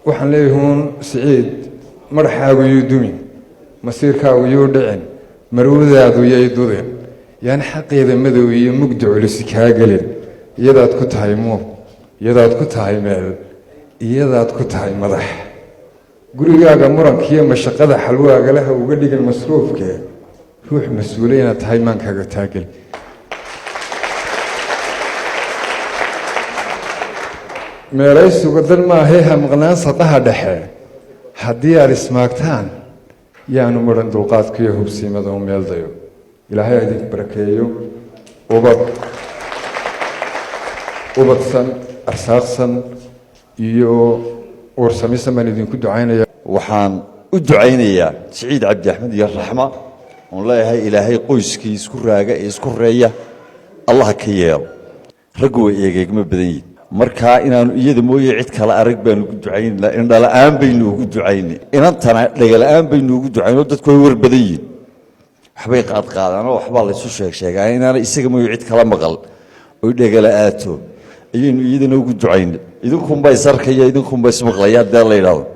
Waxaan leeyahuun, Siciid, madaxaagu yuu dumin, masiirkaagu yuu dhicin, marwadaadu yay dudin, yaan xaqeeda madow iyo mugdi culisi kaa gelin. Iyadaad ku tahay muuq, iyadaad ku tahay meel, iyadaad ku tahay madax. Gurigaaga murankiiyo mashaqada xalwaagalaha uga dhigin masruufkee, ruux mas-uule inaad tahay maankaaga taageli. Meelaysuga dan maahee hamaqnaan sadaha dhexe haddii aad ismaagtaan, yaanu maran dulqaadkiiyo hubsiimada u meeldayo. Ilaahay ha idin barakeeyo. Ubad ubadsan, arsaaqsan iyo uursamisan baan idinku ducaynaya. Waxaan u ducaynayaa Siciid Cabdi Axmed iyo Raxma, oon leeyahay Ilaahay qoyskii isku raaga ee isku reeya Allah ka yeelo. Raggu way eegeegma badan yihin, markaa inaanu iyada mooye cid kale arag baanu ugu ducaynaa. Indhala-aan baynu ugu ducaynay, inantana dhagala'aan baynu ugu ducayn, oo dadku way war badan yihin, waxbay qaadqaadaan oo waxbaa laysu sheeg sheegaa. Inaana isaga mooye cid kala maqal oy dhagala'aato ayaynu iyadana ugu ducaynay. Idinkunbaa isarkaya, idinkunbaa ismaqlaya haddee la yidhahdo.